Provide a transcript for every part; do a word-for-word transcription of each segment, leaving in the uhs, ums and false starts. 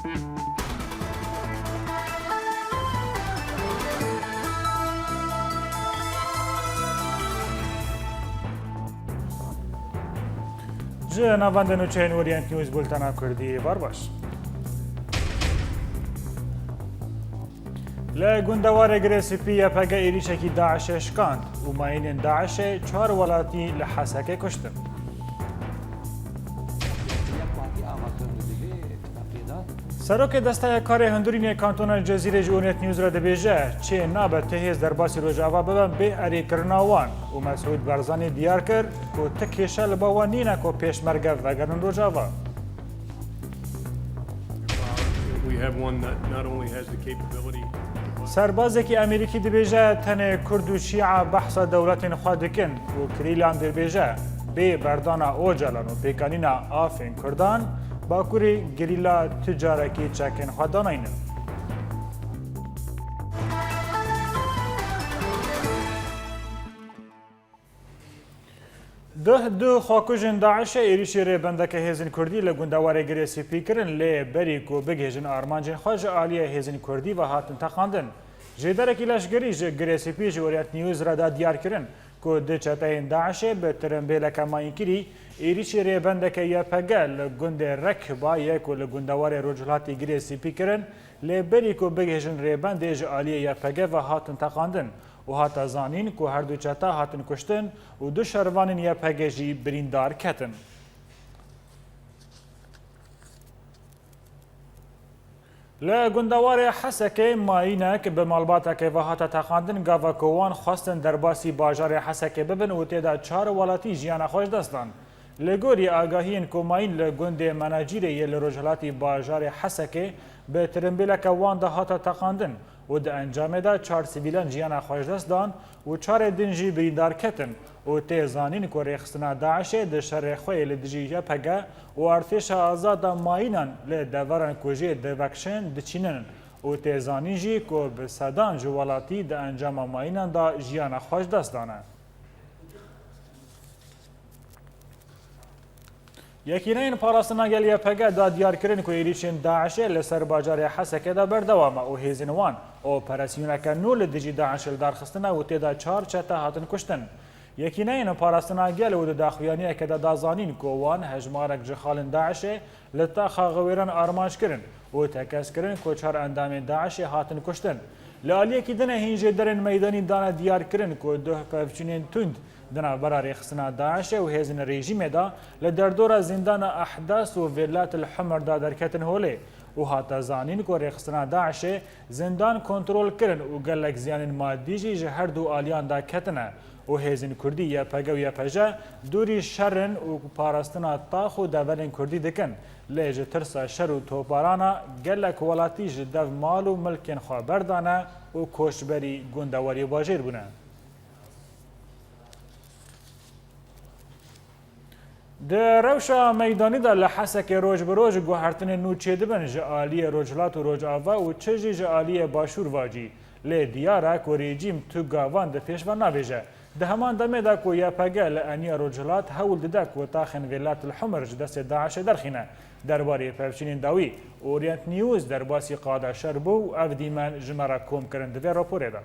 Ji navendên û çeyên Orient News bultena Kurdî, êvar baş. Li gundewarê Girê Spî Y P G êrîşekî DAIŞê şikand û mayînên DAIŞê çar welatî li Hesekê kuştin. Serokê Desteya Karê Hundirînê Kantona Cezîrê ji Orient News re dibêje, çê nabe ti hêz derbasî Rojava bibin bê erêkirina wan û Mesûd Barzanî diyar kir ku ti kêşe li ba wan nîne ku pêşmerge vegerin Rojava. We have one that not only has the capability. Serbazekî Amerîkî dibêje, tenê Kurd û Şîa behsa dewletên xwe dikin û Kirîlan dibêje, bê berdana Ocalan û pêkanîna afên Kurdan, Bakurê gerîla tu carekî çekên xwe danaynin. Duh du xwekujên DAIŞê êrîşî rêbendeke hêzên Kurdî li gundewarê Girê Spî kirin, lê berî ku bigihîjin armancên xwe ji aliyê hêzên Kurdî ve hatin teqandin. Jêderekî leşgerî ji Girê Spî ji Orient News re da diyar kirin ku du çeteyên DAIŞê bi tirimbêleke mayînkirî êrîşî rêbendeke Y P G li gundê Rekba yê ku li gundewarê rojhilatî Girê Spî kirin, lê berî ku bigihîjin rêbendê ji aliyê Y P G ve hatin teqandin. û hate zanîn ku her du çeta hatin kuştin û du şervanên Y P G jî birîndar ketin. Li gundewarê Hesekê mayînek bi malbateke ve hate teqandin, gava ku wan xwestin derbasî bajarê Hesekê bibin û tê de çar welatî jiyana xwe ji dest dan. Li gorî agahiyên ku mayîn li gundê Menacîrê yê li rojhilatî bajarê Hesekê bi tirimbêleke wan de hate teqandin û di encamê de çar sivîlan jiyana xwe ji dest dan û çarê din jî birîndar ketin û tê zanîn ku rêxistina DAIŞê di şerê xwe yê li dijî Y P G û artêşa azad a mayînan li deveran ku jê divekişin diçînin û tê zanîn jî ku bi sedan ji welatî di encama mayînan de jiyana xwe ji dest dane. Yekîneyên Parastina Gel Y P G da diyar kirin ku êrîşên DAIŞê li ser bajarê Hesekê de berdewam e û hêzên wan operasyoneke nû li dijî DAIŞê li dar xistine û tê de çar çete hatin kuştin. Yekîneyên Parastina Gel û di daxuyaniyeke de da zanîn ku wan hejmarek ji xalên DAIŞê li taxa Xiwêran armanc kirin û tekez kirin ku çar endamên DAIŞê hatin kuştin. Li aliyekî din e hîn jêderên meydanî dane diyar kirin ku duh pevçûnên tund di navbera rêxistina DAIŞê û hêzên rejîmê de li derdora zîndana Ehdas û Vêlat el Humr de derketin holê û hate zanîn ku rêxistina DAIŞê zindan kontrol kirin û gelek ziyanên madî jî ji her du aliyan de ketine û hêzên Kurdî Y P G û Y P J dûrî şer in û parastina tax û deverên Kurdî dikin, lê ji tirsa şer û toparana gelek welatî ji dev mal û milkên xwe berdane û koçberî gundewarî û bajêr bûne. Di rewşa meydanî de li Hesekê roj bi roj guhertinên nû çêdibin ji aliyê Rojhilat û Rojava û çi jî ji aliyê Başûr ve jî. Lê diyar e ku rejîm tu gavan di pêş ve navêje. Di heman demê de ku Y P G li eniya Rojhilat hewl dide ku taxên Vêlat el Humr ji destê DAIŞê derxîne. Derbarê pevçûnên dawî, Orient News derbasî qada şer bû û ev dîmen ji me re kom kirin di vê raporê de.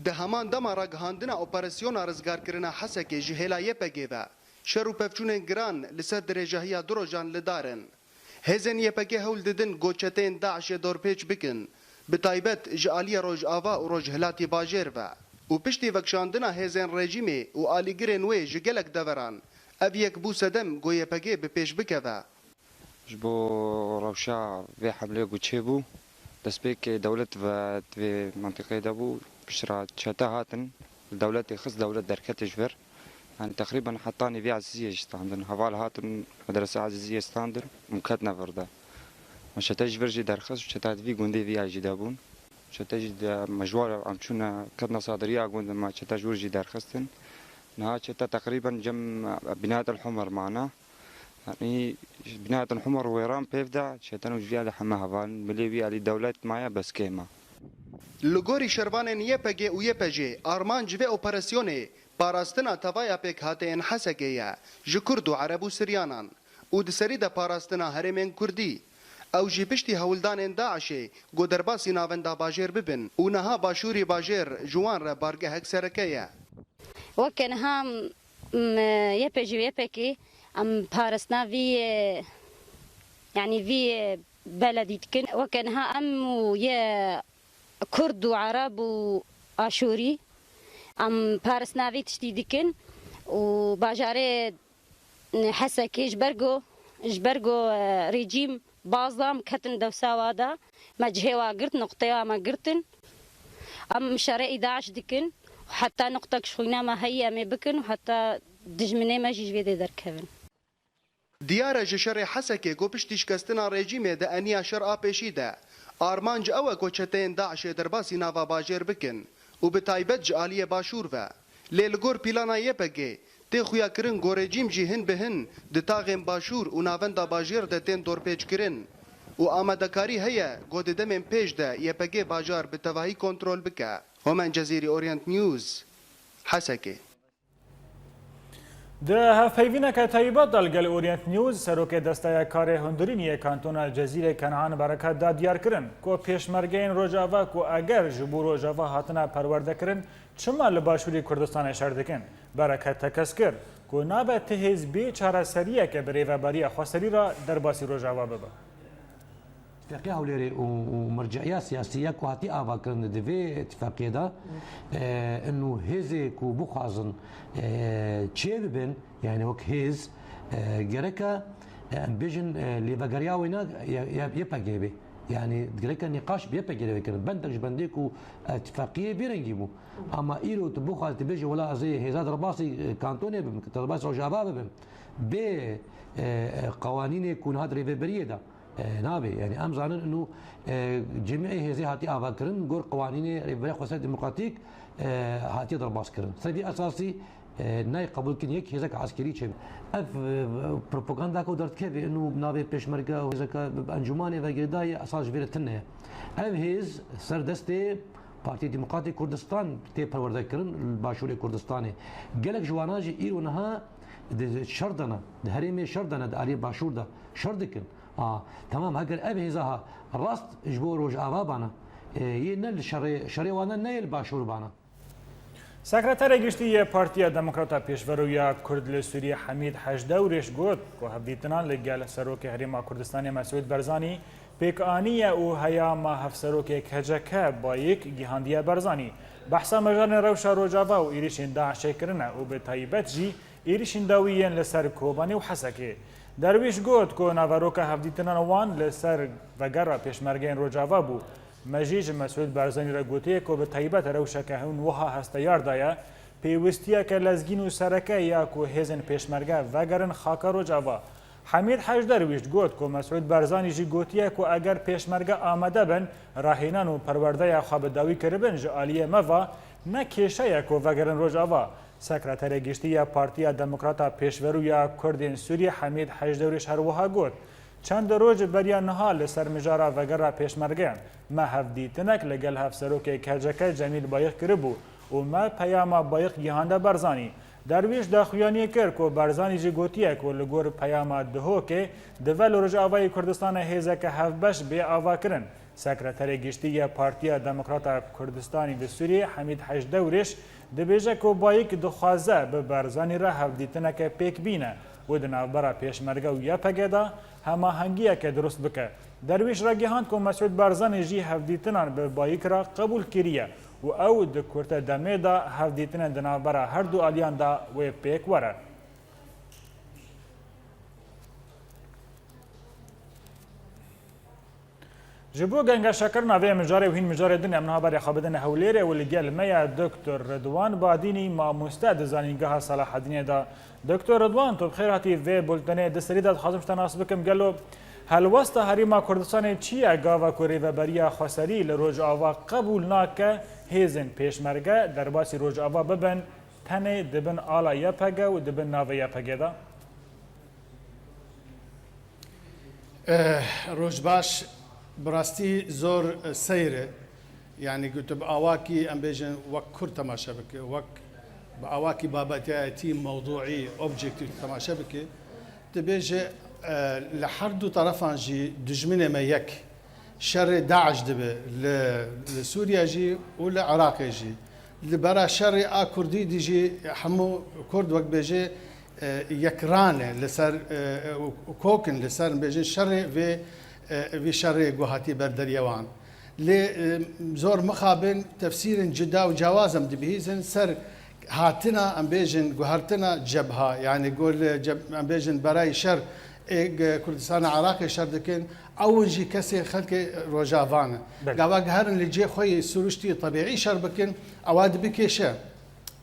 Di heman dema ragihandina operasyona rizgarkirina Hesekê ji hêla Y P G ve, şer û pevçûnên giran li ser dirêjahiya du rojan li dar in. Hêzên Y P G hewl didin ku çeteyên DAIŞê dorpêç bikin, bi taybet ji aliyê Rojava û Rojhilatî Bajêr ve û piştî vekişandina hêzên rejîmê û alîgirên wê ji gelek deveran, ev yek bû sedem ku Y P G bi pêş bikeve. Ji bo rewşa vê hemlê ku çêbû, destpêkê dewlet ve di vê mentiqê de bû, piştre çete hatin, li dewletê xist, dewlet derketê ji vir. Yani teqrîben hetanî vê Ezîziyê jî standin. Heval hatin medresa Ezîziyê standin û ketine vir de. Me çete ji vir jî derxist û çete di vî gundê vî ya jî de bûn. Çete jî de me ji war em çûne ketine sadiriya gund, me çete ji wir jî derxistin. Niha çete teqrîben cem Binayet el Humar mane. Yani Binayet el Humar wêran pêv de çeten û ji vî alî heme hevalin. Milê vî alî dewlet maye bes kêm e. Li gorî şervanên Y P G û Y P J, armanc vê operasyonê parastina tevaya pêkhateyên Hesekê ye ji Kurd û Ereb û Siryanan. û di serî de parastina herêmên Kurdî. Ew jî piştî hewldanên DAIŞê ku derbasî navenda bajêr bibin û niha başûrî bajêr ji wan re bargehek sereke ye. Weke niha, m, YPJ û YPG em parastina vî, e, yanî vî, e, beledî dikin. Weke niha em û yê Kurd û Ereb û Aşûrî em parastina vî tiştî dikin û bajarê Hesekê ji ber ku, ji ber ku, e, rejîm baz da, em ketin dewsa wa da, me cihê wa girt, nuqteyê wa me girtin. Em şerê DAIŞ dikin û heta nuqtek ji xwîna me heyî em ê bikin û heta dijminê me jî ji vê dê derkevin. Diyar e ji şerê Hesekê ku piştî şikestina rejîmê di eniya şer a pêşî de, armanc ew e ku çeteyên DAIŞê derbasî nava bajêr bikin û bi taybet ji aliyê başûr ve. Lê li gor pîlana YPGê tê xuyakirin ku rejîm jî hin bi hin di taxên başûr û navenda bajêr de tên dorpêçkirin û amadekarî heye ku di demên pêş de YPG bajar bi tevahî kontrol bike. Homen Cezîrî, Orient News, Hesekê. Di hevpeyvîneke taybet de li gel Orient News, serokê Desteya Karê Hundirînî yê Kantona Cezîrê Kenan Bereket da diyar kirin ku pêşmergeyên Rojava ku eger ji bo Rojava hatine perwerdekirin, çima li Başûrê Kurdistanê şer dikin? Bereket tekez kir ku nabe ti hêz bê çareseriyeke bi rêveberiya xweserî re derbasî Rojava bibe. Tifaqê Hewlêrê û, û merciiya siyasî ya ku hatî avakirin di vê tifaqê de, e, inu hêzê ku bixwazin, e, çê bibin, yani wek hêz, e, gereke, e, em bêjin, e, lêvegeriya wêna ye, ye, YPG bê. Yani gereke nîqaş bi YPG re vekirin. Bendek ji bendê ku, e, tifaqiyê vê rengî bû. Ama îro tu bixwazî tu bêjî, wela ez ê hêza derbasî, e, kantonê bibim, derbasî Rojava bibim. Bê, e, e, qewanînê ku niha di rêveberiyê de. E, nabê. Yani em zanin inu, e, cemî hêzê hatî avakirin, gor qewanînê rêveberiya xweser demokratîk, e, hatiye derbaskirin. Ser vî esasî, e, nayê qebûlkirin yek hêzeke eskerî çêbe. Ev, e, propaganda ku derdikeve inu navê pêşmerge û hêzeke bi encûmanê ve girêdayî esas ji vê re tune ye. Ev hêz ser destê Partî Demokratîk Kurdistan tê perwerdekirin li Başûrê Kurdistanê. Gelek ji wana jî îro niha di şer de ne, di herêmê şer de ne, di aliyê Başûr de şer dikin. A, temam, heger ev hêza ha rast ji bo Rojava bana, e, yê ne li şerê, şerê wan ne, ne yê li Başûr bana. Sekreterê Giştî yê Partiya Demokrata Pêşverû ya Kurd li Sûriyê Hemîd Hejdewrêş got ku hevdîtinan li gel Serokê Herêma Kurdistanê Mesûd Barzanî pêkanî ye û heyama hevserokê KCK Bayik gihandiye Barzanî. Behsa mijarên rewşa Rojava û êrîşên DAIŞê kirine û bi taybet jî êrîşên dawî yên li ser Kobanê û Hesekê. Derwîş got ku naveroka hevdîtinan wan li ser vegera pêşmergeyên Rojava bû. Me jî ji Mesûd Barzanî re gotiye ku bi taybet rewşeke hûn wiha hesteyar daye, pêwistiyeke lezgîn û sereke ya ku hêzên pêşmerge vegerin xaka Rojava. Hemîd Hejdewrêş got ku Mesûd Barzanî jî gotiye ku eger pêşmerge amade bin, rahînan û perwerdeya xwe bi dawî kiribin ji aliyê me ve, ne kêşe ye ku vegerin Rojava. Sekreterê Giştî ya Partiya Demokrata Pêşverû ya Kurdên Sûriyê Hemîd Hejdewrêş her wiha got, Çend roj beriya niha li ser mijara vegera pêşmergeyan me hevdîtinek li gel hevserokê KCK Cemîl Bayik kiribû û me peyama Bayik gihande Barzanî. Derwîş daxuyaniyê kir ku Barzanî jî gotiye ku li gor peyama Duhokê di ve li Rojavayê Kurdistanê hêzeke hevbeş bê avakirin. Sekreterê Giştî ya Partiya Demokrata Kurdistanî li Sûriyê Hemîd Hejdewrêş dibêje ku Bayik dixwaze bi Barzanî re hevdîtineke pêk bîne û di navbera Pêşmerge û YPG de hemahengiyeke dirust bike. Derwîş ragihand ku Mesûd Barzanî jî hevdîtinan bi Bayik re qebûl kiriye û ew di kurte demê de hevdîtinên di navbera her du aliyan de wê pêk were. Ji bo gengeşekirina vê mijarê û hîn mijarê din em niha berê xwe bidin Hewlêrê û li gel me ye Doktor Ridwan Badînî, mamoste di Zanîngeha Selahedînê de. Doktor Ridwan, tu bi xêr hatî vê bultenê. Di serî de dixwazim ji te nas bikim, gelo helwesta Herêma Kurdistanê çi ye gava ku Rêveberiya Xweserî li Rojava qebûl nake hêzên pêşmerge derbasî Rojava bibin, tenê di bin ala YPG û di bin navê YPG de? Eh, roj baş, bi rastî zor, eh, seyr e. Yanî ku tu bi awakî, em bêjin, wek Kurd temaşe bike, wek bi awakî babetiyayetî, mewdûî, objektîf temaşe bike, tu bêje Li her du terefan jî dijminê me yek. Şerê DAIŞ dibe li, li Sûriye jî û li Iraqê jî. Li bera şerê a Kurdî dî jî hemû Kurd wek bêje, e, yekran e li ser, e, û, û kok in li ser bêjin şerê vê, e, vî şerê ku hatî ber deriyê wan. Lê, e, zor mixabin tefsîrin cuda û cewaz em dibihîzin ser hatina, em bêjin, guhertina cebha, yanî ku li ceb-, em bêjin berayê şer, ê, g-, Kurdistana Iraqê şer dikin, ew in jî kesê xelkê Rojava ne. Belê. Gava giherin li cê xwe yê siruştî tebîî şer bikin, ewa dibikêşe.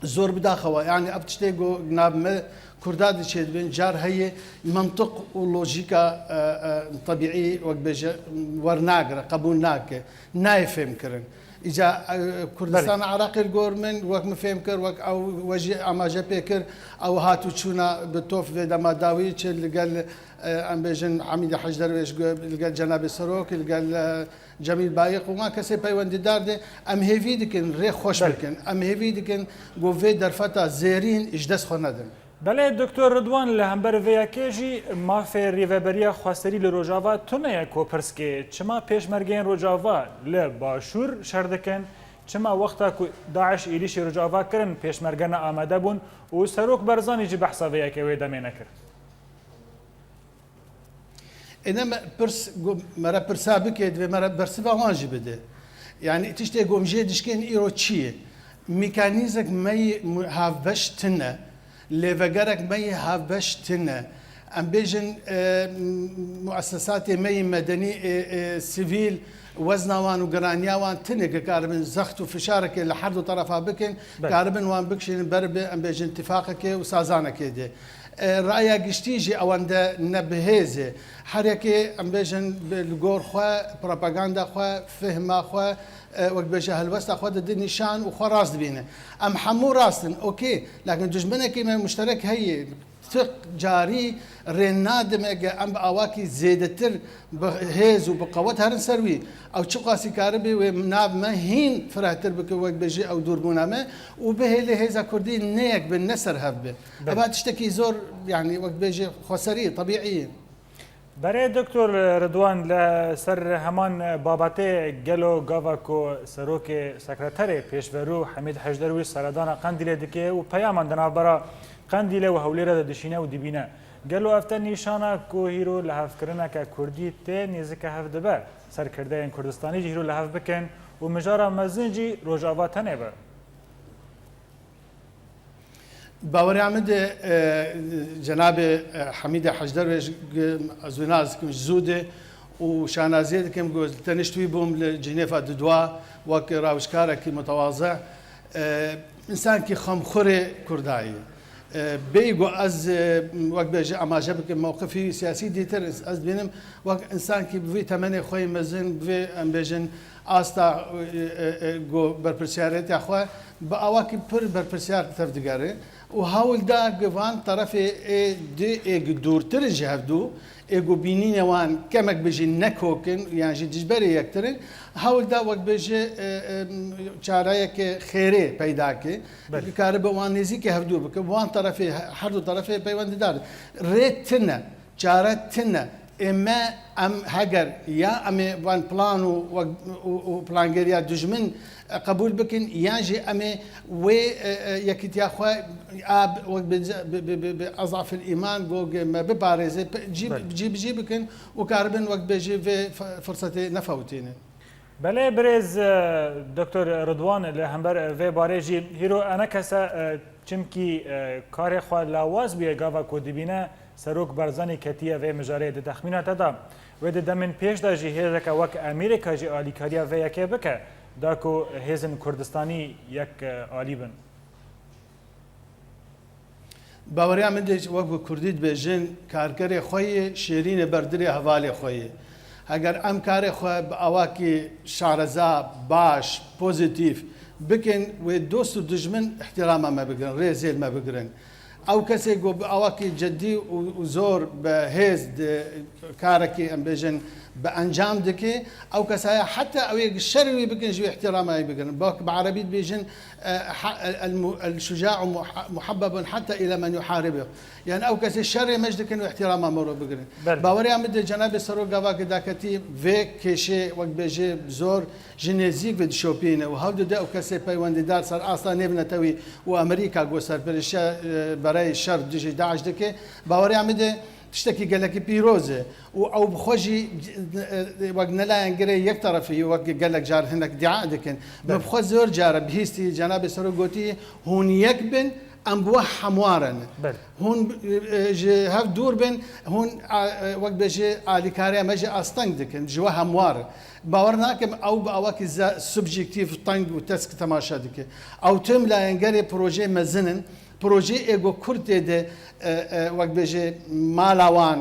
Zor bidaxewa, yanî ev tiştê ku nav me Kurda de çêdibin, car heye, mantiq û lojîka, e, e, tebîî, wek bêje, wernagire, qebûl nake, nayê fêmkirin. Îca, e, Kurdistana Iraqê li gor min, wek min fêm kir, wek ew we jî amaje pê kir, ew hat û çûna bi tof vê dema dawî çi li gel, e, em bêjin Hamîdê Hecderwêş, li gel Cenabê Serok, li gel, e, Cemîl Bayiq û wan kesê peywendîdar de, em hêvî dikin rê xweş Belê. bikin. Em hêvî dikin ku vê derfeta zêrîn ji dest xwe nedin. Belê, Doktor Ridwan, li hember vê yekê jî mafê rêveberiya xweserî li Rojava tune ye ku pirs ke, çima pêşmergeyên Rojava li Başûr şer dikin? Çima wexta ku DAIŞ êrîşî Rojava kirin, pêşmerge ne amade bûn û Serok Barzanî jî behsa vê yekê wê demê nekir? Êne me pirs, go-, me re pirsa bike, divê me re bersiva wan jî bide. Yanî tiştê ku em jê dişkên îro çi ye? Mekanîzek me yê mu-, havbeş tune, lêvegerek me yê havbeş tune. Em bêjin, e, muesesatê me yê medenî, e, e, sivîl, wezna wan û giraniya wan tune, ke karibin zext û fişarekê li her du terefa bikin, Belê. karibin wan bikişînin ber bi, em bêjin, tifaqekê û sazanekê de. E, raya giştî jî ewende ne bi hêz e. Her yekê, em bêjin, bi, li gor xwe, propaganda xwe, fihma xwe, e, wek bêje helwesta xwe dide nîşan û xwe rast dibîne. Em hemû rast in, okey. Lakin dijminekî me muşterek heye. Ti carî rê nadime ge em bi awakî zêdetir bi hêz û bi qewet herin ser wî. Ew çiqasî karibe wê nav me hîn firehtir bike, wek bêje ew dûrbûna me û bihêle hêza Kurdî ne yek be, ne ser hev be. Belê. Eva tiştekî zor, yanî wek bêje xweserî, tebîî. Berê Doktor Ridwan, li ser heman babetê, gelo gava ku serokê, sekreterê pêşverû Hemîd Hejderwî seredana Qendîlê dike û peyaman di navbera Qendîlê û Hewlêrê de dişîne û dibîne, gelo ev te nîşana ku hîro lihevkirineke Kurdî tê nêzike hev dibe, serkirdeyên Kurdistanî jî hîro li hev bikin û mijara mezin jî Rojava tenê be? Baweriya min de, e, cenabê, e, Hemîdê Hecder wê ji, ez wê nas dikim ji zû de û şanaziyê dikim ku tenişt wî bûm li Cinêfa dudwa wek rawişkarekî mutewazî. E, însankî xemxurê Kurdayî. E, bêyî ku ez, e, wek bêje amaje bikim mewqifî siyasî dîtir, ez, ez dibînim wek însankî bi vî temenê xwe yê mezin, bi vê em bêjin asta, e, e, e, ku berpirsiyariyeta xwe bi awakî pir berpirsiyar tevdigere û hewl da gi van terefê ê di ê gi dûrtir ji hevdû, ê ku bînînê wan kemek bijî nekokin yan jî dijberê yektir in, hewl da wek bêje, e, e, çareyeke xêrê peyda ke, Belê. karibe wan nêzîkê hevdû bike, wan terefê, her du terefê peywendîdar. Rê tine. Çare tune. Ê me, em heger ya em ê van plan û, û, û, û plangeriya dijmin, e, qebûl bikin, yan jî em ê wê, e, e, yekîtiya xwe a, wek bi, bi, bi, bi, bi ezafil îman, go ge me biparêze, pe-, cî, Belê. cî bi cî bikin û karibin wek bêjî vê f-, firsetê nefewtînin. Belê birêz, e, Doktor Ridwan, li hember vê barê jî hîro enekese, e, çimkî, e, karê xwe lawaz bûye gava ku dibîne Serok Barzanî ketiye vê mijarê. Di texmîna te de wê di demên pêş de jî hêzeke wek Amerîka jî alîkariya vê yekê bike, da ku hêzên Kurdistanî yek, e, alî bin? Baweriya min de wek bi kurdî dibêjin, karkerê xwe yê, şêrînê ber dilê hevalê xwe yê. Heger em karê xwe bi awakî şareza, baş, pozîtîf bikin, wê dost û dijmin îhtîrama me bigirin, rêzê li me bigirin. Ew kesê ku bi awakî cidî û, û zor bi hêz di karekî, em bêjin, bi encam dike, ew kesaya heta ew ê şerê wî bikin, ji wî îhtîrama wî bigirin. Bak, bi erebî dibêjin, e, ha-, el, el mu-, el şuca'u muha-, muhabbebun heta ila men yuharibu. Yani ew kesê şerê me jî dikin û îhtîrama me re bigirin. Belê. Baweriya min de cenabê serok gava ki daketî vê kêşê, wek bêjê, zor ji nêzîk ve dişopîne û hewl dide ew kesê peywendîdar ser asta nêvnetewî û Amerîka ku serpirêşiya, e, bereyê şer dijî DAIŞ dike, baweriya min de tiştekî gelekî pîroz e û ew bi xwe jî, e, wek nelayengirê yek terefî, wek gelek car hinek dîa dikin. Min Belê. bi xwe zor care bihîstî, cenabê serok gotî, hûn yek bin, em bi we hemwar in. Belê. Hûn, e, ji hev dûr bin, hûn, a, e, wek bêjê alîkariya me jî asteng dikin, ji we hemwar in. Bawer nakim ew bi awakî ze-, subjektîf, teng û tesk temaşe dike. Ew tim layengerê projeyê mezin in. Projeyê ê ku Kurd tê de, e, e, wek bêjê mala wan,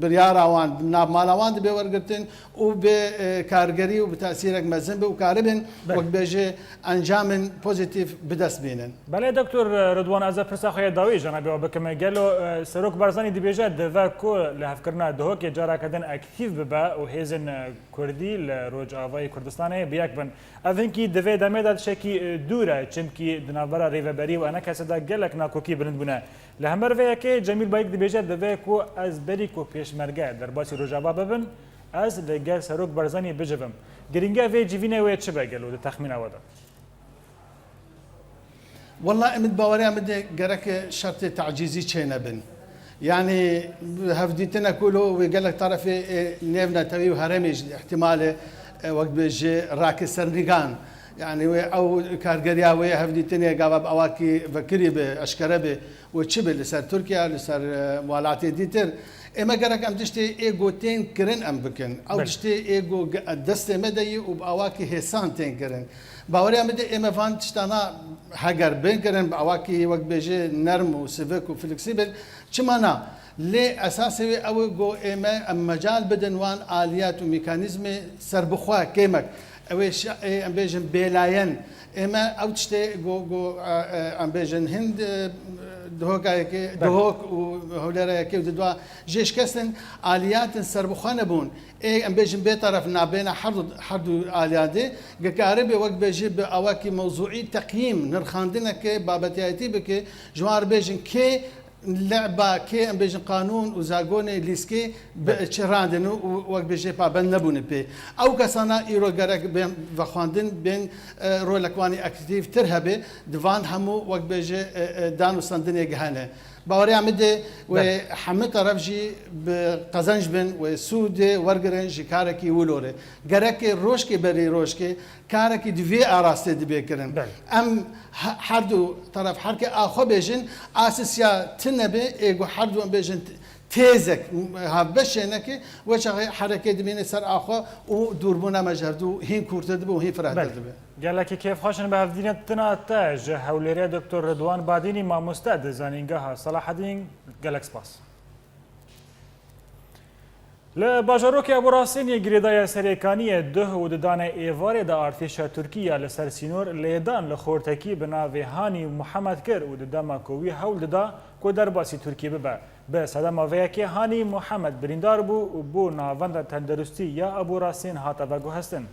biryara wan, nav mala wan dibe wergirtin û bi, e, kargerî û bi tesîrek mezin be û karibin, Belê. wek bêjê, encamên pozîtîf bi dest bînin. Belê, Doktor Ridwan, ez ê pirsa xwe ya dawî ji cenabê we bikim. Gelo, e, Serok Barzanî dibêje, divê ku lihevkirina Duhokê careke din aktîf bibe û hêzên, e, Kurdî li Rojavayê Kurdistanê bi yek bin. Ev hinkî di vê demê de tiştekî, e, dûr e, çimkî di navbera Rêveberî û ENKSê de gelek nakokî bilind bûne. Li hember vê yekê Cemîl Bayik dibêje, divê ku ez berî ku Pêşmerge derbasî Rojava bibin, ez li gel Serok Barzanî bicivim. Girîngiya vê civînê wê çi be gelo di texmîna we de? Wela, em di baweriya min de gerek şertê tacîzî çênebin. Yanî, hevdîtinek ku lo wê gelek terefê, e, nêvnetewî û herêmê jî îhtimal e, e, wek bêjê rake ser nîgan. Yanî, wê ew kargeriya wê hevdîtinê gava bi awakî vekirî be, eşkere be, wê çi be li ser Tirkiye, li ser, e, welatê dîtir. Ê me gerek em tiştê ê ku tên kirin em bikin. Ew Belê. tiştê ê ku ge-, destê me de yî û bi awakî hêsan tên kirin. Baweriya min de ê me van tiştana heger bên kirin, bi awakî wek bêjê nerm û sivik û fleksîbil, çima na? Lê esasê wê ew e ku ê me em mecal bidin wan aliyat û mekanîzmê serbixwe kêmek. Ew ê şi-, ê em bêjin bêlayen. Ê me ew tiştê ku, ku, e, e, em bêjin hin, e, Duhokayekê, Belê. Duhok û hewlêreyekê û di dua jê şikestin aliyatin serbixwe nebûn. Ê em bêjin bê teref nabêne her du, her du aliyadê. Ge karibê wek bêjî bi awakî mewzûî teqyîm, nirxandineke babetiyayetî bike, ji wan re bêjin kê le'ba, kê em bêjin qanûn û zagonê lîskê bi Belê. çirandin û, û wek bêjê pabend nebûne pê. Ew kesana îro gerek bên vexwendin, bên, e, rolek wanî aktîf tir hebe, di van hemû wek bêjê, e, e, dan û sendinê gihene. Baweriya min de wê Belê. hemî teref jî bi qezenc bin, wê sûdê wergirin ji karekî wilo re. Gerek e rojkê berî rojkê karekî di vê arastê dibe kirin. Belê. Em he-, her du teref her ke a xwe bêjin, asisiya tune be, ê ku her du em bêjin t-, têzek, m-, hevbeşê neke, wê çaxê hereke dibîne ser a xwe û dûrbûna me ji hevdu hîn kûrtir dibe û hîn firehtir Belê. dibe. Gelekî kêfxweş in bi hevdîtina te ji hewlêrê Doktor Ridwan Badînî, mamoste di Zanîngeha Selahedîn. Gelek spas. Li bajarokê Eborasênê girêdayê Serêkaniyê duh û di danê êvarê de artêşa Tirkî ya li ser sînor lêdan li xortekî bi navê Hanî Muhammed kir û di dema ku wî hewl dida ku derbasî Tirkî bibe. Bi sedema vê yekê Hanî Muhammed birîndar bû û bo navenda tenduristî ya Eborasên hate veguhestin.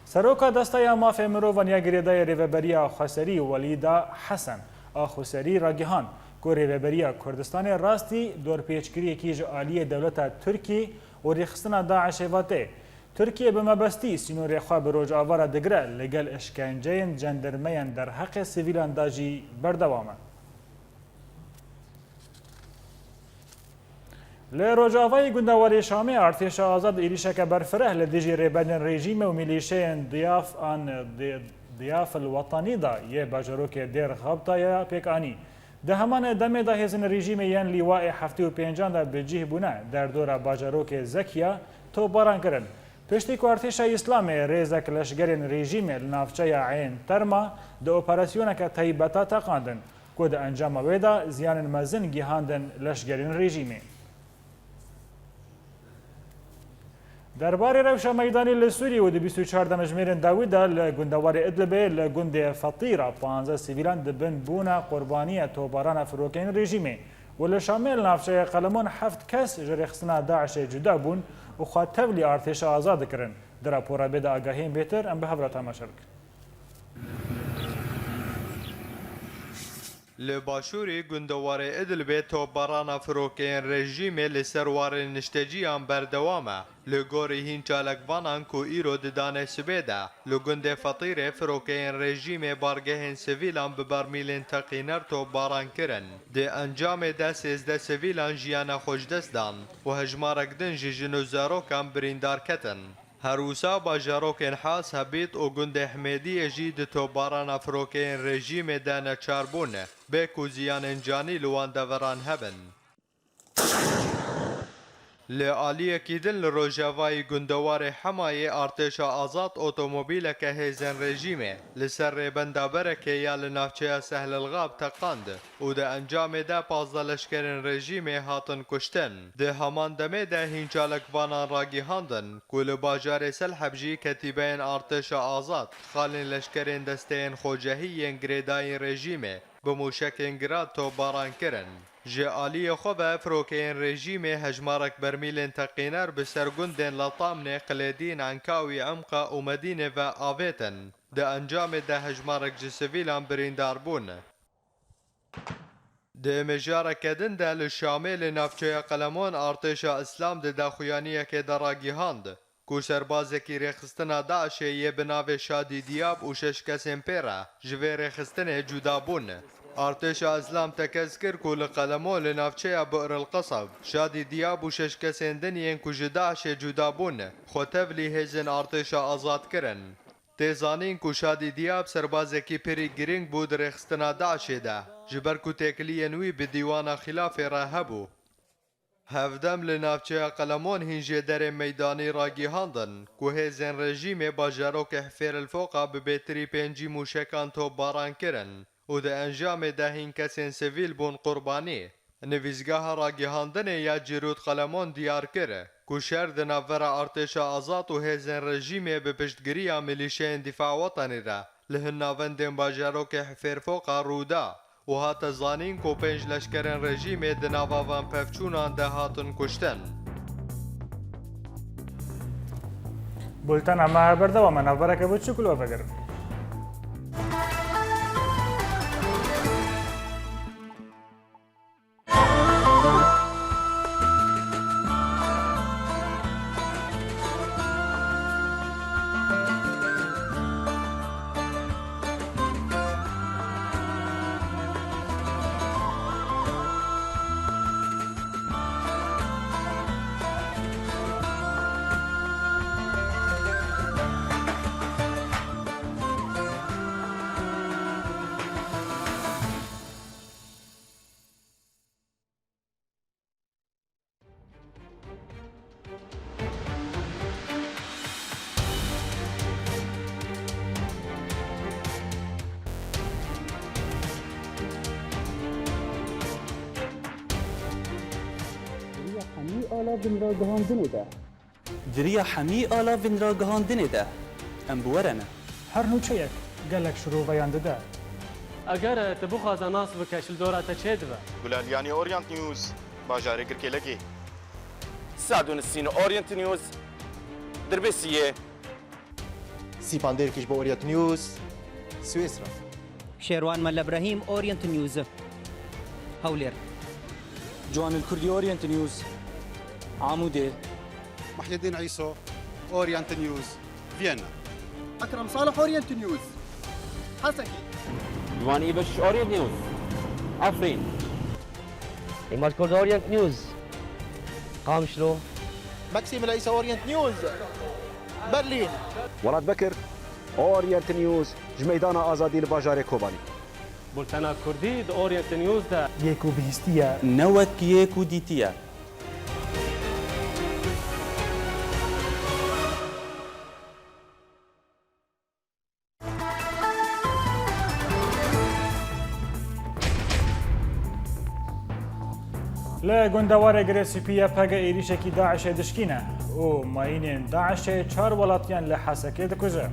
Seroka Desteya Mafê Mirovan ya girêdayê Rêveberiya Xweserî Welîda Hesen a Xweserî ragihand ku Rêveberiya Kurdistanê rastî dorpêçkiriyekî ji aliyê dewleta Tirkî û rêxistina DAIŞê ve tê. Tirkiye bi mebestî sînorê xwe bi Rojava re digire, li gel işkenceyên cendirmeyên derheqê sivîlan de jî berdewam e. Li Rojavayê Gundewarê Şamê artêşa azad êrîşeke berfireh li dijî rêberên rejîmê û milîşeyên Diyaf an Di-, Diyaf el Wetanî de yê bajarokê Dêr Xebta ya pêk anî. Di heman demê de hêzên rejîmê yên Lîwaê heftê û pêncan de bi cih bûne derdora bajarokê Zekiya topbaran kirin. Piştî ku artêşa Îslamê rêzek leşgerên rejîmê li navçeya Ên Terma di operasyoneke taybeta teqandin, ku di encama wê de ziyanên mezin gihandin leşgerên rejîmê. Derbarê rewşa meydanî li Sûriyê û di bîst û çar demjimêrên dawî de li gundewarê Idlibê li gundê Fetîra panzdeh sivîlan di bin bûna qurbaniya topbarana firokeyên rejîmê û li Şamê li navçeya Qelemon heft kes ji rêxistina DAIŞê cuda bûn û xwe tevlî artêşa azad dikirin. Di rapora bê de agahiyên bêtir em bi hev re temaşe bikin. Li başûrê gundewarê Idlibê topbarana firokeyên rejîmê li ser warên nişteciyan berdewam e. Li gorî hîn çalakvanan ku îro di danê sibê de li gundê Fetîrê firokeyên rejîmê bargehên sivîlan bi bermîlên teqîner topbaran kirin. Di encamê de sêzdeh sivîlan jiyana xwe ji dest dan û hejmarek din ji jin û zarokan birîndar ketin. Her wisa bajarokên Has, Hebît û gundê Himêdiyê jî di topbarana firokeyên rejîmê de neçar bûn, bê ku ziyanên canî li wan deveran hebin. Li aliyekî din li rojavayî gundewarê Hemayê artêşa azad otomobîleke hêzên rejîmê li ser rêbenda Berekê ya li navçeya Sehlelxab teqand û di encamê de pazdeh leşkerên rejîmê hatin kuştin. Di heman demê de hîn çalakvanan ragihandin ku li bajarê Selheb jî ketîbeyên artêşa azad xalên leşkerên desteyên xwecehî yên girêdayî rejîmê bi mûşekên Grad topbaran kirin. Ji aliyê xwe ve firokeyên rejîmê hejmarek bermîlên teqîner bi ser gundên Letamnê, Qilêdîn, Enkawî, Emqa û Medînê ve avêtin. Di encamê de hejmarek ji sivîlan birîndar bûn. Di mijareke din de li Şamê li navçeya Qelemon artêşa Îslam di daxuyaniyekê de ragihand ku serbazekî rêxistina DAIŞê yê bi navê Şadî Diyab û şeş kesên pê re ji vê rêxistinê cuda bûn. Artêşa Îslam tekez kir ku li Qelemon li navçeya Bi'r el Qeseb Şadî Diyab û şeş kesên din yên ku ji DAIŞê cuda bûn, xwe tevlî hêzên artêşa azad kirin. Tê zanîn ku Şadî Diyab serbazekî pirî girîng bû di rêxistina DAIŞê de, ji ber ku têkiliyên wî bi dîwana xilafê re hebû. Hevdem li navçeya Qelemon hîn jêderên meydanî ragihandin ku hêzên rejîmê bajarokê Hifêr el Foqa bi bêtirî pêncî mûşekan topbaran kirin û di encamê de hîn kesên sivîl bûn qurbanî. Nivîsgeha ragihandinê ya Cîrûd Qelemon diyar kir ku şer di navbera artêşa azad û hêzên rejîmê bi piştgiriya milîşeyên Dîfa Wetenî re li hin navendên bajarokê Hifêr Foqa rû da û hate zanîn ku pênc leşkerên rejîmê di nava van pevçûnan de hatin kuştin. Bultena me berdewam e, navbereke biçûk li we vegerin. Di riya hemî alavên ragihandinê de. Di riya hemî alavên ragihandinê de em bi we re ne. Her nûçeyek gelek şiroveyan dide. Eger tu bixwaze nas bike, ji li dora te çê dibe. Gulaliyanî Orient News, bajarê Girkêlekê. Sed û nîsîn Orient News, Dirbêsiyê. Sîpan Dêrkiş bo Orient News, Swêsra. Şêrwan Mele Brehîm, Orient News, Hewlêr. Ciwanil Kurdî, Orient News, Amûdê. Muhyiddin Îso, Orient News, Viyana. Ekrem Salih, Orient News, Hesekî. Ciwan Îbiş, Orient News, Efrîn. Îmad Kurd, Orient News, Qamişlo. Maxim Leysa, Orient News, Berlîn. Welat Bekir, Orient News, ji Meydana Azadî li bajarê Kobanî. Bultena Kurdî di Orient News de. Yê ku bihîstiye. Ne wek yê ku dîtiye. Li gundewarê Girê Spî Y P G êrîşekî DAIŞê dişkîne û mayînên DAIŞê çar welatiyan li Hesekê dikuje.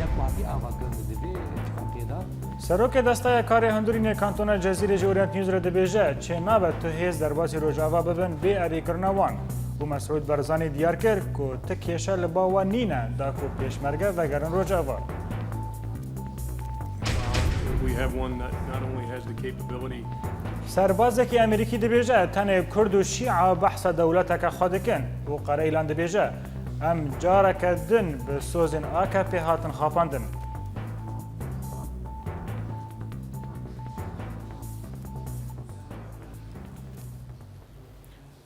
Yek partî ava kir dibê Tirkiyê de. Serokê Desteya Karê Hundirînê Kantona Cezîrê ji Orient News re dibêje, çê nabe tu hêz derbasî Rojava bibin bê erêkirina wan. Û Mesûd Barzanî diyar kir ku ti kêşe li ba wan nîne da ku pêşmerge vegerin Rojava. We have one that not only has the capability. Serbazekî Amerîkî dibêje, tenê Kurd û Şîa behsa dewleteke xwe dikin û Qereîlan dibêje, em careke din bi sozên A K P hatin xapandin.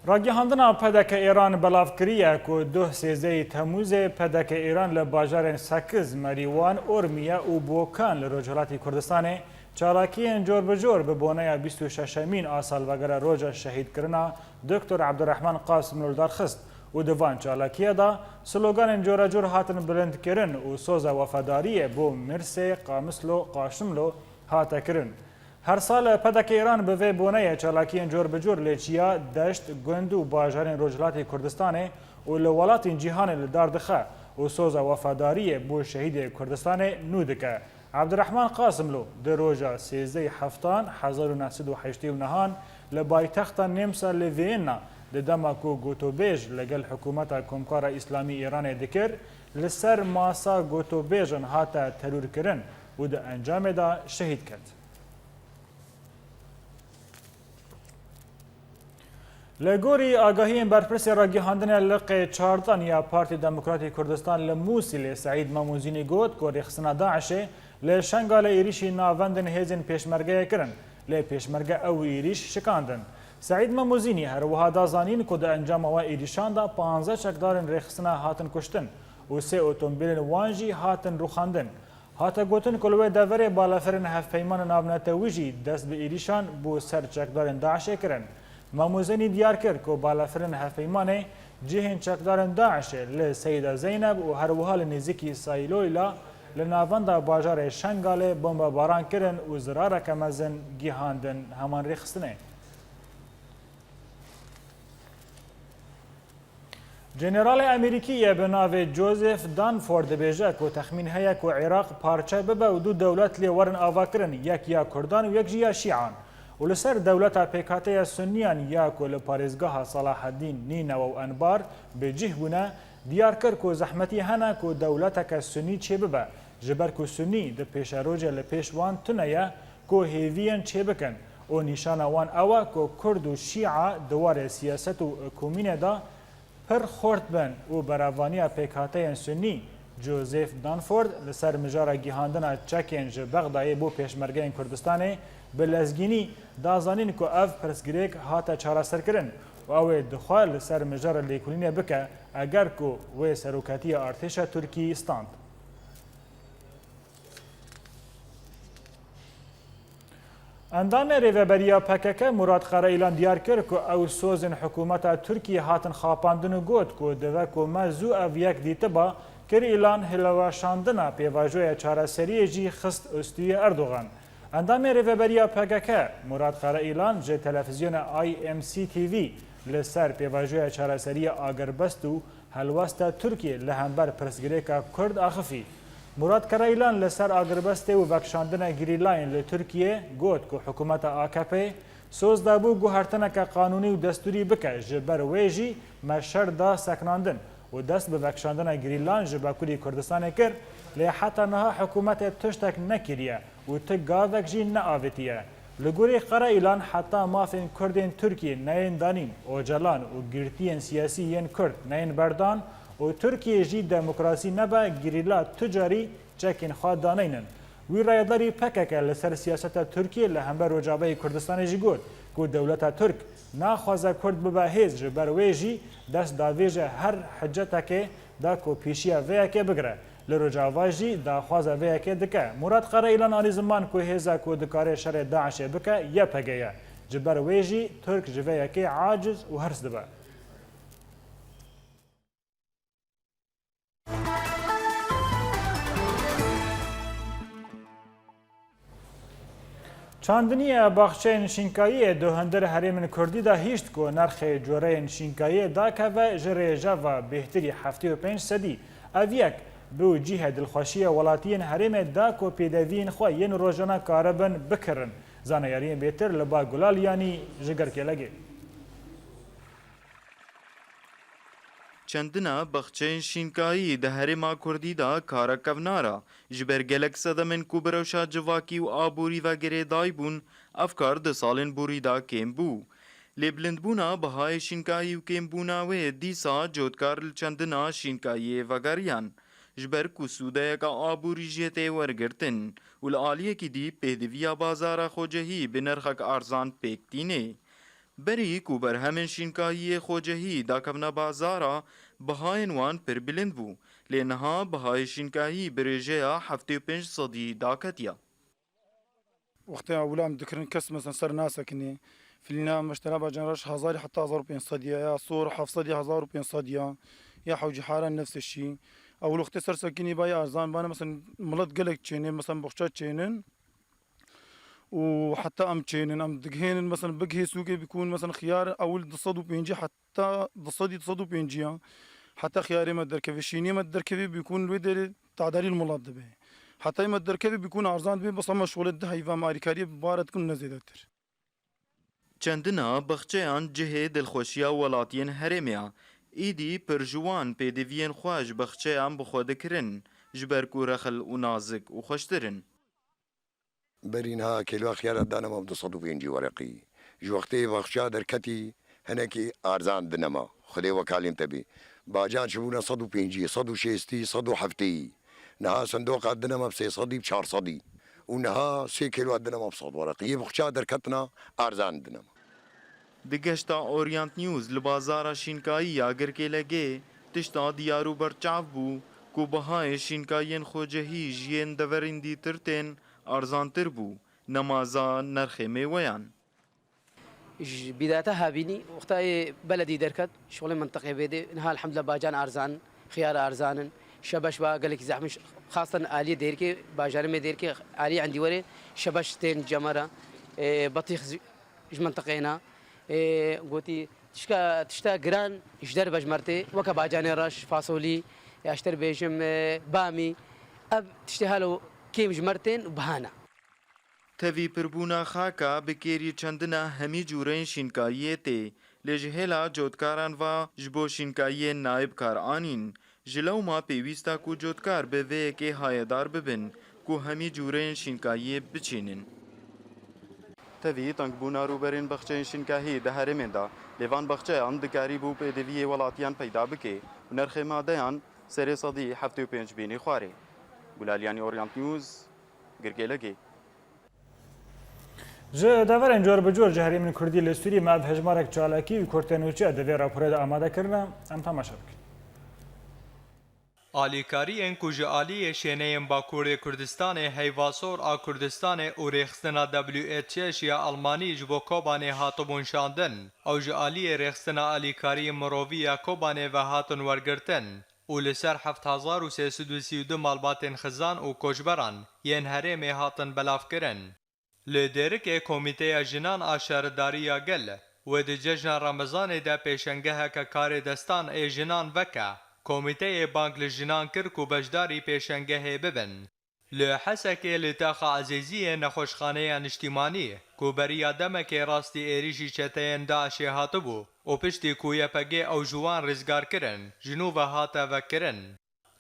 Ragihandina P D K Îran belav kiriye ku duh sêzdehê Temûzê P D K Îran li bajarên Sekiz, Merîwan, Ormiye û Bokan li Rojhilatî Kurdistanê çalakiyên cor bi cor bi boneya bîst û şeşemîn a salvegera roja şehîdkirina Doktor Ebdurrehman Qasimlû li dar xist û di van çalakiya de sloganên corecor hatin bilindkirin û soza wefadariyê bo Mirsê Qamislo Qaşimlo hate kirin. Her sal P D K Îran bi vê boneyê çalakiyên cor bi cor li çiya, deşt, gund û bajarên Rojhilatê Kurdistanê û li welatên cîhanê li dar dixe û soza wefadariyê bo şehîdê Kurdistanê nû dike. Ebdurrehman Qasimlo di roja sêzdehê Heftan hezar û neh sed û heştê û nehan li paytexta Nêmsa li Viyena di dema ku gotobêj li gel hikûmeta Komkara Îslamî Îranê dikir, li ser masa gotobêjan hate terûrkirin û di encamê de şehîd ket. Li gorî agahiyên berpirsê ragihandinê liqê çardan ya Partî Demokratî Kurdistan li Mûsilê Seîd Mamûzînî got ku rêxistina DAIŞê li Şengalê êrîşî navendên hêzên pêşmergeyê kirin, lê pêşmerge ew êrîş şikandin. Seîd Mamûzînî her wiha da zanîn ku di encama we êrîşan de panzdeh çekdarên rêxistina hatin kuştin û sê otomobîlên wan jî hatin rûxandin. Hate gotin ku li wê deverê balafirên hevpeymanên navnetewî jî dest bi êrîşan bo ser çekdarên DAIŞê kirin. Mamûzînî diyar kir ku balafirên hevpeymanê cihên çekdarên DAIŞê li Seyda Zeyneb û her wiha li nêzîkî Sayloyla li navenda bajarê Şengalê bombebaran kirin û zirareke mezin gihandin heman rêxistinê. Jeneralê Amerîkî ye bi navê Joseph Dunford dibêje ku texmîn heye ku Iraq parçe bibe û du dewlet lê werin avakirin, yek ya Kurdan û yek jî ya Şîan. Û li ser dewleta pêkhateya Sunniyan ya ku li parêzgeha Salaheddîn, Nînewe û Enbar bi cih bûne, diyar kir ku zehmetî hene ku dewleteke Sunnî çêbibe, ji ber ku Sunnî di pêşerojê li pêş wan tune ye ku hêviyên çêbikin û nîşana wan ew e ku Kurd û Şîa di warê siyaset û komînê de pir xurt bin û berevaniya pêkhateyên Sunnî. Joseph Dunford li ser mijara gihandina çekên ji Bexdayê bo pêşmergeyên Kurdistanê bi lezgînî da zanîn ku ev pirsgirêk hate çareserkirin û ew ê dixwe li ser mijara lêkolînê bike, eger ku wê serokatiya artêşa Tirkî stand. Endamê Rêveberiya P K K Murat Karaîlan diyar kir ku ew sozên hikûmeta Tirkiyê hatin xapandin û got ku dibe ku me zû ev yek dîtiba, kir îlan hilweşandina pêvajoya çareseriyê jî xist ustûyê Erdogan. Endamê Rêveberiya P K K Murat Karaîlan ji televîzyona I M C T V li ser pêvajoya çareseriya agirbest û helwesta Tirkiyê li hember pirsgirêka Kurd axifî. Murat Karaîlan li ser agirbestê û vekişandina gerîlayên li Tirkiyê got ku hikûmeta A K P soz dabû guhertineke qanûnî û destûrî bike, ji ber wê jî me şer da sekinandin û dest bi vekişandina gerîlan ji Bakurê Kurdistanê kir, lê heta niha hikûmetê tiştek nekiriye û ti gavek jî neavêtiye. Li gorî Karaîlan heta mafên Kurdên Tirkiyê neyên danîn, Ocalan û girtiyên siyasî yên Kurd neyên berdan û Tirkiyê jî demokrasî nebe, gerîla tu carî çekên xwe daneynin. Wî rayedarî P K K li ser siyaseta Tirkiyê li hember Rojavayê Kurdistanê jî got ku dewleta Tirk naxwaze Kurd bibe hêz, ji ber wê jî dest davêje her hicetekê da ku pêşiya vê yekê bigire. Li Rojava jî daxwaza vê yekê dike. Murat Karaîlan anî ziman ku hêza ku dikare şerê DAIŞê bike Y P G ye. Ji ber wê jî Tirk ji vê yekê aciz û hirs dibe. Çandiniya baxçeyên şînkayiyê di hundir herêmên Kurdî de hişt ku nirxê coreyên şînkayiyê dakeve ji rêjeva bêhtirî heftê û pênc sedî. Ev yek bi cihê dilxweşiya welatiyên herêmê da ku pêdeviyên xwe yên rojane karibin bikirin. Zanayariyên bêtir li ba Gulal Yanî ji Girkêlegê. Çendina baxçeyên şînkayî di herêma Kurdî de kare kevnar e. Ji ber gelek sedemên ku bi rewşa civakî û aborî ve girêdayî bûn, ev kar di salên borî de kêm bû. Lê bilindbûna bihayê şînkayî û kêmbûna wê dîsa cotkar li çendina şînkayiyê vegeriyan. Ji ber ku sûdeyeke aborî jê tê wergirtin û li aliyekî dî pêdiviya bazara xwecehî bi nirxek erzan pêk tînê. Berî ku berhemên şînkahiyê xwecehî dakevne bazara, bihayên wan pir bilind bû, lê niha bihayê şînkahî bi rêjeya heftê û pênc sedî daketiye. Wextê ewil em dikirin kes mesela ser nasekinê. Filîna meştera bacan reş hezarî heta hezar û pênc sedî ya, ya sor heft sedî hezar û pênc sedî ya, ya hewcî hara nefse şî. Ewil wextê ser sekinî bayê erzan bane, mesela milet gelek çênê, mesela boxça çênin. û heta em çênin, em digihênin, mesela bigihê sûkê bikûn, mesela xiyar ewil du sed û pêncî heta du sedî, du sed û pêncî ya. Heta xiyarê me derkevê, şîniyê me derkevê bikûn, wê derê tadarî li milat dibe. Heta me derkevê bikûn arzan dibe, bes me şolê di heyva me alîkariyê bi bare dikin ne zêdetir. Çendina baxçeyan cihê dilxweşiya welatiyên herêmê ya. Îdî pir ji wan pêdiviyên xwe ji baxçeyan bi xwe dikirin, ji ber ku rexil û nazik û xweştir in. Berî niha kêlwa xiyara dane mam du sed û pêncî wereqî. Ji wextê baxçeya derketî hinekî arzan dinema. Xwedê wekalîn te bî. Bacan çi bûne sed û pêncî, sed û şêstî, sed û heftî. Niha sindoqa dinema bi sê sedî, bi çar sedî. Û niha sê kêlwa dinema bi sed wereqî. Yê baxçeya derketina arzan dinema. Di geşta Orient News li bazara şînkayî ya Girkêlegê tişta diyar û berçav bû ku bihayê şînkayiyên xwecehî ji yên deverên dîtir tên arzantir bû, nemaza nirxê mêweyan. Ji bîdayeta habînî wexta yê beledî derket, şolê mintiqê bêdê, niha elhamdulillah bacan arzan, xiyar arzan in, şebeş wa gelekî zehf in, xasten aliyê Dêrikê, bajarê me Dêrikê, aliyê Endîwerê, şebeş tên cemera, e, betîx ji, ji mintiqê na, e, gotî, tişka, tişta giran ji derve ji me re tê, weke bacanê reş, fasolî, ya ji te re bêjim, e, bamî, ev tiştê halo kêm ji me re tên û biha ne. Tevî pirbûna xaka bi kêrî çendina hemî cûreyên şînkayiyê tê, lê ji hêla cotkaran ve ji bo şînkayiyên nayê bi kar anîn. Ji lewma pêwîst e ku cotkar bi vê yekê hayedar bibin ku hemî cûreyên şînkayiyê biçînin. Tevî tengbûna rûberên baxçeyên şînkahî di herêmên de, lê van baxçeyan dikarîbû pêdiviyê welatiyan peyda bike û nirxê madeyan serê sedî heftê û pênc bînî xwarê. Gulaliyanî, Orient News, Girkêlegê. Ji deverên cor bi cor ji herêmên Kurdî li Sûriyê me ev hejmarek çalakî û kurtê nûçe di vê raporê de amade kirine, em temaşe bikin. Alîkariyên ku ji aliyê şêneyên Bakurê Kurdistanê, Heyva Sor a Kurdistanê û rêxistina W H H ya Almanî ji bo Kobanê hatibûn şandin, ew ji aliyê rêxistina alîkariyên mirovî ya Kobanê ve hatin wergirtin. û li ser heft hezar û sê sed û sî û du malbatên xizan û koçberan yên herêmê hatin belavkirin. Li Dêrikê Komîteya Jinan a Şaredarî ya Gel wê di cejna Remezanê de pêşengeheke karê destan ê jinan veke. Komîteyê bang li jinan kir ku beşdarî pêşengehê bibin. Li Hesekê li taxa Ezîziyê nexweşxaneya niştîmanî ku beriya demekê rastî êrîşî çeteyên DAIŞê hatibû û piştî ku Y P G ew ji wan rizgar kirin, ji nû ve hate vekirin.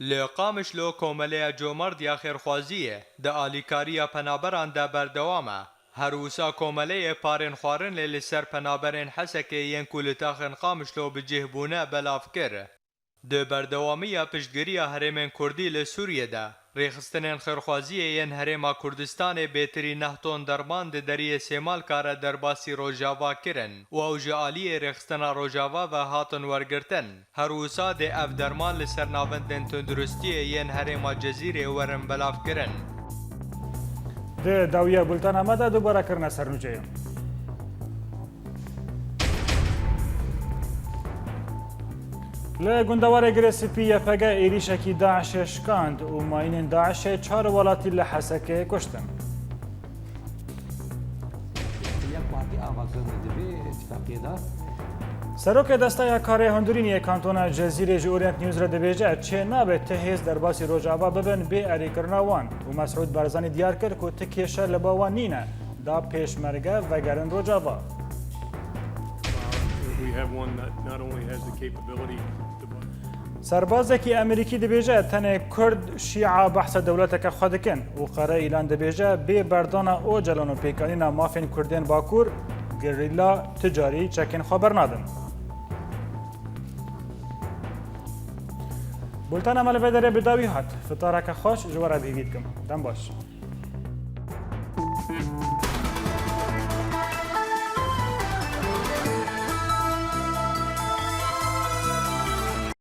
Li Qamişlo Komeleya Comerd ya Xêrxwaziyê di alîkariya penaberan de berdewam e. Her wisa komeleyê parên xwarinê li ser penaberên Hesekê yên ku li taxên Qamişlo bi cih bûne belav kir. Di berdewamiya piştgiriya herêmên Kurdî li Sûriyê de, rêxistinên xêrxwaziyê yên Herêma Kurdistanê bêtirî neh ton derman di deriyê Sêmalka re derbasî Rojava kirin û ew ji aliyê rêxistina Rojava ve hatin wergirtin. Her wisa dê ev derman li ser navendên tunduristiyê yên herêma Cezîrê werin belavkirin. Di dawiya bultena me de dubare kirine sernûçeyê. Li gundewarê Girê Spî Y P G êrîşekî DAIŞê şikand û mayînên DAIŞê çar welatî li Hesekê kuştin. Serokê Desteya Karê Hundirînî yê Kantona Cezîrê ji Orient News re dibêje, çê nabe ti hêz derbasî Rojava bibin bê erêkirina wan û Mesûd Barzanî diyar kir ku ti kêşe li ba wan nîne, da pêşmerge vegerin Rojava. We have one that not only has the capability to Serbazekî Amerîkî dibêje, tenê Kurd Şîa behsa dewleteke xwe dikin û Qere Îlan dibêje, bê berdana Ocalan û pêkanîna mafên Kurdên Bakur, gerîla ticarî çekên xwe bernadin. Bultena me li vê derê bi dawî hat. Fitareke xweş ji we re bi hêvî dikim. Dem baş.